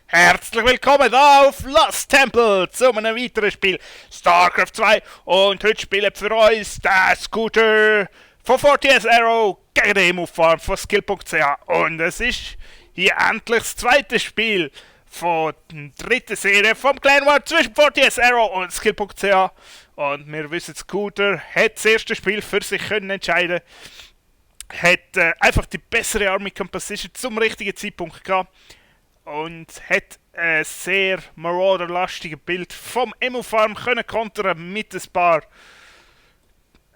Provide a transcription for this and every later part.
Herzlich willkommen da auf Lost Temple zu einem weiteren Spiel StarCraft 2 und heute spielen für uns der Scooter von 40S Arrow gegen den Emu-Farm von Skill.ch und es ist hier endlich das zweite Spiel von der dritten Serie vom Clan War zwischen 40S Arrow und Skill.ch und wir wissen, Scooter hat das erste Spiel für sich können entscheiden, hat einfach die bessere Army Composition zum richtigen Zeitpunkt gehabt und hat ein sehr Marauder-lastiges Bild vom Emu-Farm können kontern mit ein paar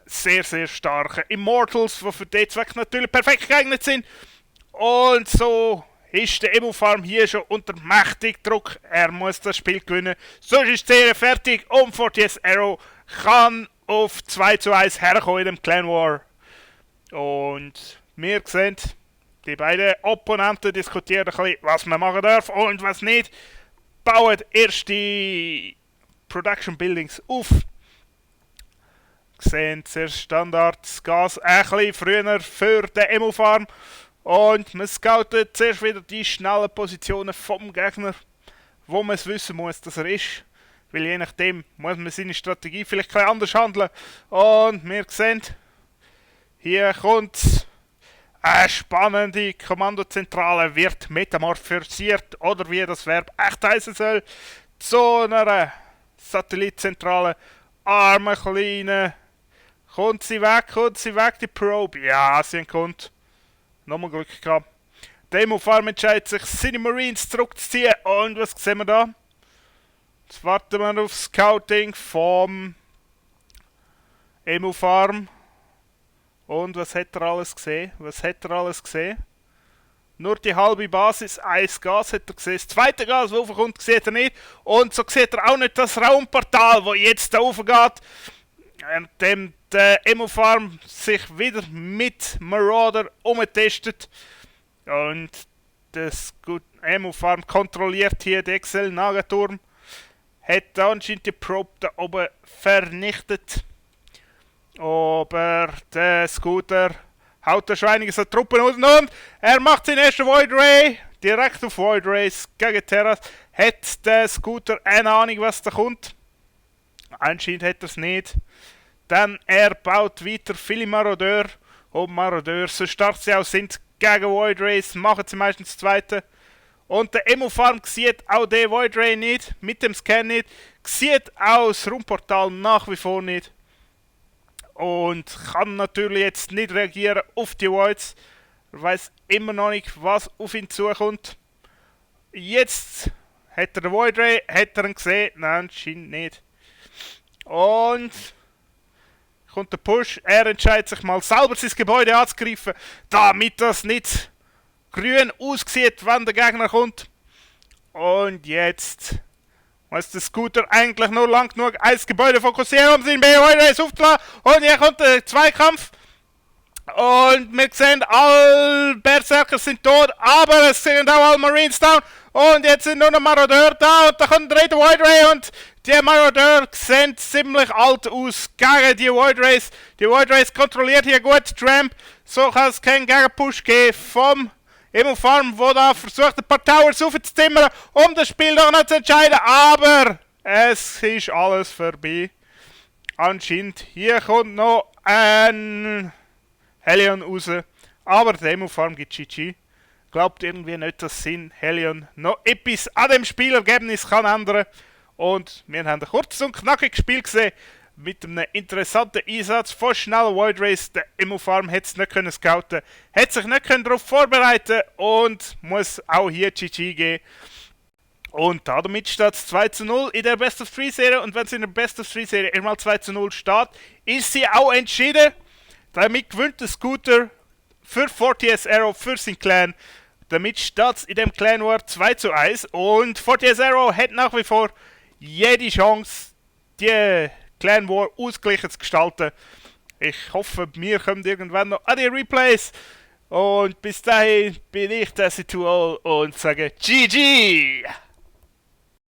sehr, sehr starken Immortals, die für den Zweck natürlich perfekt geeignet sind. Und so ist der Emu-Farm hier schon unter mächtig Druck. Er muss das Spiel gewinnen. Sonst ist die Serie fertig und 40S Arrow kann auf 2:1 herkommen in dem Clan War. Und wir sehen, die beiden Opponenten diskutieren ein bisschen, was man machen darf und was nicht. Bauen erste Production Buildings auf. Sehen zuerst Standard Gas ein bisschen früher für den Emu-Farm. Und man scoutet zuerst wieder die schnellen Positionen vom Gegner, wo man es wissen muss, dass er ist. Weil je nachdem muss man seine Strategie vielleicht ein bisschen anders handeln. Und wir sehen, hier kommt eine spannende Kommandozentrale, wird metamorphosiert, oder wie das Verb echt heißen soll, zu einer Satellitzentrale. Arme Kleine. Kommt sie weg, die Probe? Ja, sie kommt. Nochmal Glück gehabt. Der Emu-Farm entscheidet sich, seine Marines zurückzuziehen. Und was sehen wir da? Jetzt warten wir auf Scouting vom Emu-Farm. Und was hat er alles gesehen? Nur die halbe Basis, ein Gas hat er gesehen. Das zweite Gas, das raufkommt, sieht er nicht. Und so sieht er auch nicht das Raumportal, das jetzt da raufgeht. Dem der Emu-Farm sich wieder mit Marauder umtestet. Und das Emu-Farm kontrolliert hier den Excel-Nagelturm. Hat anscheinend die Probe da oben vernichtet. Aber der Scooter haut da schon einiges an Truppen aus und er macht seinen ersten Void Ray. Direkt auf Void Rays gegen Terras. Hat der Scooter eine Ahnung, was da kommt? Anscheinend hat er es nicht. Dann er baut weiter viele Marodeur. Und Marodeur, so stark sie auch sind gegen Void Rays, machen sie meistens das zweite. Und der Emu-Farm sieht auch den Void Ray nicht, mit dem Scan nicht. Sieht auch das Raumportal nach wie vor nicht. Und kann natürlich jetzt nicht reagieren auf die Voids. Er weiß immer noch nicht, was auf ihn zukommt. Jetzt hat er den Void Ray, hat er ihn gesehen? Nein, scheint nicht. Und kommt der Push. Er entscheidet sich mal selber sein Gebäude anzugreifen, damit das nicht grün aussieht, wenn der Gegner kommt. Und jetzt muss der Scooter eigentlich nur lang genug ein Gebäude fokussieren, um seinen BOI-Race aufzuladen. Und hier kommt der Zweikampf. Und wir sehen, alle Berserker sind tot, aber es sind auch alle Marines down. Und jetzt sind nur noch Marodeur da und da kommt der dritte Void Ray und die Marodeur sehen ziemlich alt aus gegen die Void Rays. Die Void Rays kontrolliert hier gut Tramp. So kann es keinen Gegenpush geben vom Emu-Farm, wo da versucht, ein paar Towers aufzuzimmern, um das Spiel doch noch zu entscheiden. Aber es ist alles vorbei. Anscheinend, hier kommt noch ein Hellion raus. Aber der Emu-Farm gibt GG. Glaubt irgendwie nicht, dass Sinn Hellion noch etwas an dem Spielergebnis kann ändern. Und wir haben ein kurzes und knackiges Spiel gesehen mit einem interessanten Einsatz von schnellen Void Rays. Der Emu-Farm hat es nicht können scouten, hat sich nicht können darauf vorbereiten und muss auch hier GG geben. Und damit steht es 2:0 in der Best of 3 Serie. Und wenn es in der Best of 3 Serie einmal 2:0 steht, ist sie auch entschieden. Damit gewinnt der Scooter für 40S Arrow, für seinen Clan. Damit steht es in dem Clan War 2:1 und 40S Arrow hat nach wie vor jede Chance, die Clan War ausgeglichen zu gestalten. Ich hoffe, wir kommen irgendwann noch an die Replays. Und bis dahin bin ich der Situal und sage GG!